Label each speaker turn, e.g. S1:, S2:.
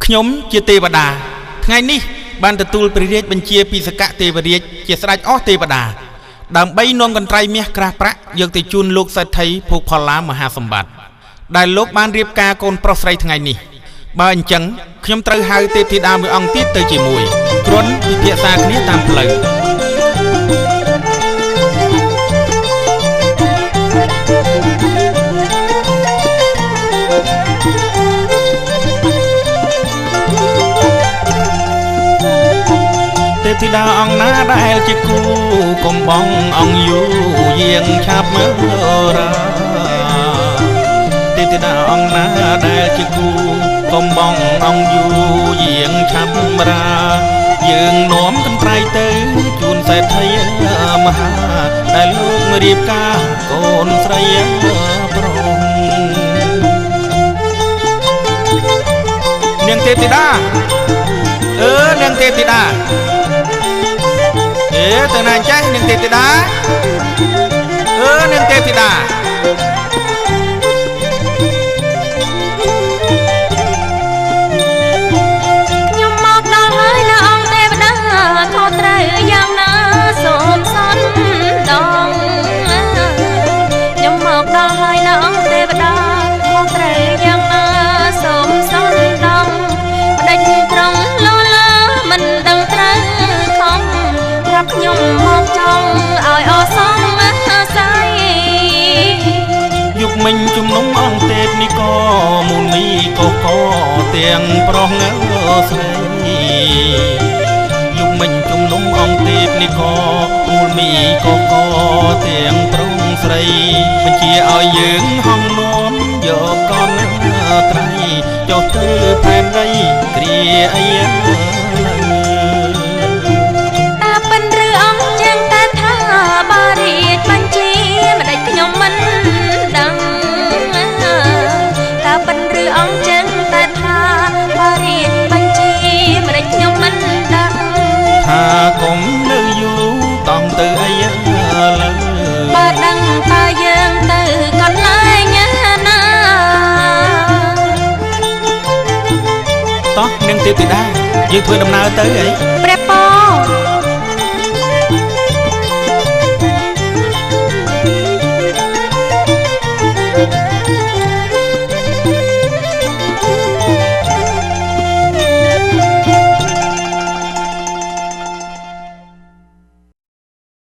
S1: ខ្ញុំជាទេវតាថ្ងៃនេះបានទទួលព្រះរាជបញ្ជាពីសកទេវរាជជាស្ដេចអស់ទេវតាដើម្បីនាំកន្ត្រៃមាសក្រាស់ប្រាក់យកទៅជូនលោកសេដ្ឋីភោគផល្លាមហាសម្បត្តិដែលលោកបានរៀបការកូនប្រុសស្រីថ្ងៃនេះបើអញ្ចឹងខ្ញុំត្រូវហៅទេពធីតាមួយអង្គទៀតទៅជាមួយគ្រាន់ពិភាក្សាគ្នាតាមផ្លូវទេពធីតាអង្គណាដែលជាគូកុំបងអង្គយូយាងឆាប់មើរាទេពធីតាអង្គណាដែលជាគូកុំបងអង្គយូយាងឆាប់រាយើងនាំកន្ត្រៃទៅជូនសេដ្ឋីមហាដែលលោករៀបការកូនស្រីប្រុសនាងទេពធីតាអឺនាងទេពធីតាអេទៅណាចេះនាងទេពធីតាអឺនាងទេពធីតា
S2: ខ្ញុំមកដល់ហើយណាអង្គទេវតាខុសត្រូវយ៉ាងណាសូមសន្ដងខ្ញុំមកដល់ហើយណាអង្គទេវតាខុសត្រូវយ៉ាងណាសូមសន្ដងផ្ដេចត្រង់លោឡាមិនដឹងត្រូវខំប្រាប់ខ្ញុំមកចង់ឲ្យអសមស័យ
S1: យុគមិញជំនុំអង្គទេពនិកមូលមីកកទាំងប្រុសស្រីយុគមិញជំនុំអង្គទេពនិកមូលមីកកទាំងប្រុសស្រីបញ្ជាឲ្យយើងហងនាំយកកងត្រៃចុះទៅផែនដីគ្រាអី
S2: តាពិនឬអង្គចឹងតែថាបារាជបញ្ជាម្ដេចខ្ញុំមិនដឹងតាពិនឬអង្គចឹងតែថាបារាជបញ្ជាម្ដេចខ្ញុំមិនដឹង
S1: ថាកុំនៅយូរតង់ទៅអីលើ
S2: បើដឹងតើយើងទៅកន្លែងណា
S1: តោះនាងទេពធីតាយើងធ្វើដំណើរទៅអី
S2: ព្រះពរ